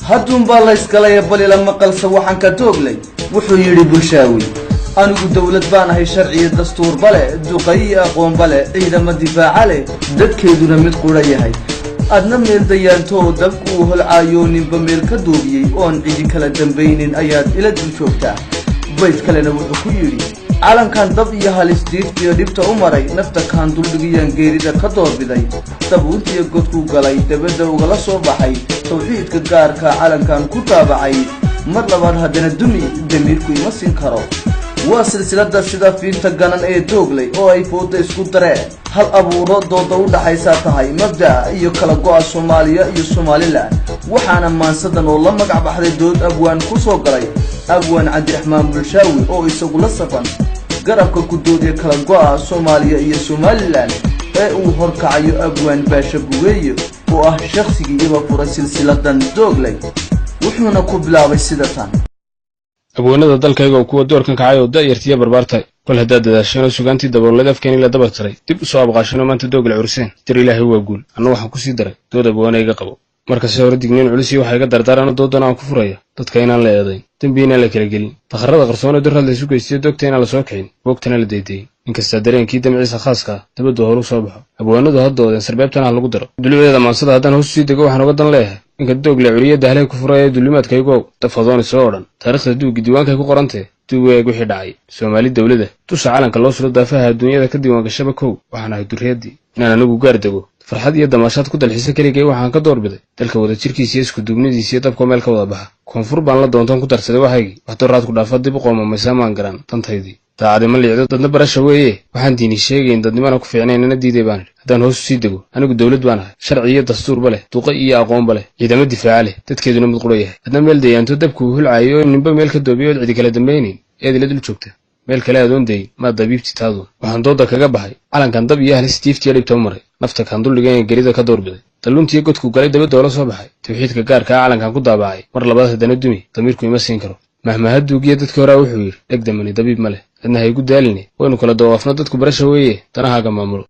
Hadduunbaa laysgalaya balila maqalsa waxaan ka dooglay. Wuxuu yidhi Bulshaawi: "Anigu dowlad baan ahay, sharciyo dastuurba leh, duqay iyo aqoonba leh, ciidamo difaaca leh, dadkeeduna mid qura yahay. Adna meel dayaantoo dabku uu holcaayo, ninba meel ka duubiyey, oon cidi kala dambaynin ayaad ila dul joogtaa." Bayd kalena wuxuu ku yidhi: "Calankan dab iyo halis, diiftiyo dhibta u maray, nafta kaan duldhigiyaan geerida ka doorbiday, dabuuntiyo godku galay dabadda ugala soo baxay, tawxiidka gaarka calankan ku daabacay, mar labaad haddana dumi, damiirku ima siin karo." Waa silsilada sida fiinta ganan ee Doogley oo ay fooda isku dareen hal abuuro. Dooda u dhaxaysaa tahay mabda'a iyo kala go'a Soomaaliya iyo Somaliland. Waxaana maansadan oo la magac baxday Dood Abwaan ku soo galay Abwaan Cabdiraxmaan Bulshaawi, oo isagu la safan garabka ku doodaya kala go'a Soomaaliya iyo Somaliland ee uu horkacayo Abwaan Baasha Bugeeye, oo ah shakhsigii iba furay silsiladan Doogley. Wuxuuna ku bilaabay sida tan: Abwaanada dalkayga oo kuwa doorkan kacay oo da'yartiya barbaartay, kol haddaad dadaasheenoo sugaantii dabooleed afkeen la dabar taray, dib u soo abqaasheenoo maanta Doogle curiseen, tir Ilaahay waa guul. Anna waxaan ku sii daray dood abwaana iga qabo. Markase hore digniin culus iyo waxaa iga dardaarana doodana aan ku furaya: dadka inaan la eedayn, dembi inaan la kala gelin, dakharrada qarsoon ee duraad laysu geystiyo dogta inaan la soo kicin, boogtana la deedeeyin. Inkastaa dareenkii damciisa khaaska ah dabaddu horu soo baxo, abwaanadu ha doodeen, sarbeebtana ha lagu daro. Dulucdeeda maansada haddaan hoos sii dego, waxaan uga dan leeyahay ninka Doogle curiya dahlay ku furaya ee dulimaadkaygow dafadooni soo odhan. Taariikhda duuggi diiwaankay ku qorantee, duug eeg wixii dhacay. Soomaali dowlada dusha calanka loo sulo, daafaha adduunyada ka diiwaangashaba kow, waxaan ahay durriyaddii. Inaan anigu gaar dego, farxad iyo damaashaad ku dalxiso keligay, waxaan ka doorbiday dalka wadajirkiisa iyo iskuduubnidiisa iyo dabkoo meel ka wada baxa. Koonfur baan la doontoon ku darsaday waxaygii. Wax doraad ku dhaafa dib u qoomamaysaa maan garan dantaydii. Daacadi ma liicdo, dadna barasha weeye. Waxaan diini sheegayn, dadnimana ku fiicnayn, nana diiday baan idhi. Haddaan hoos usii dego, anigu dowlad baan ahay, sharci iyo dastuurba leh, duqa iyo aqoonba leh, ciidamo difaaca leh, dadkeeduna mid qura yahay. Adna meel dayaanto dabku uu hulcaayo, ninba meel ka doobiyo, ood cidi kala dambaynayn eed ila dul joogta, meel kale adoon dayin, maa dabiibti taaduun. Waxaan dooda kaga baxay: calankan dab iyo halis, diiftiyo dhibta u maray, nafta kaan duldhigan gerida ka doorbiday, dalluuntiyo godku galay dabadda oola soo baxay, tawxiidka gaarka ah calankan ku daabacay, mar labaad haddana dumi, damiirku ima siin karo. Mahmahaduugiyo dadkii horaa wuxuu yidhi: "Dhegdamani dabiib ma leh." Adna ha igu daaline, waynu kala dawaafno. Dadku barasha weeye, danahaaga maamulo.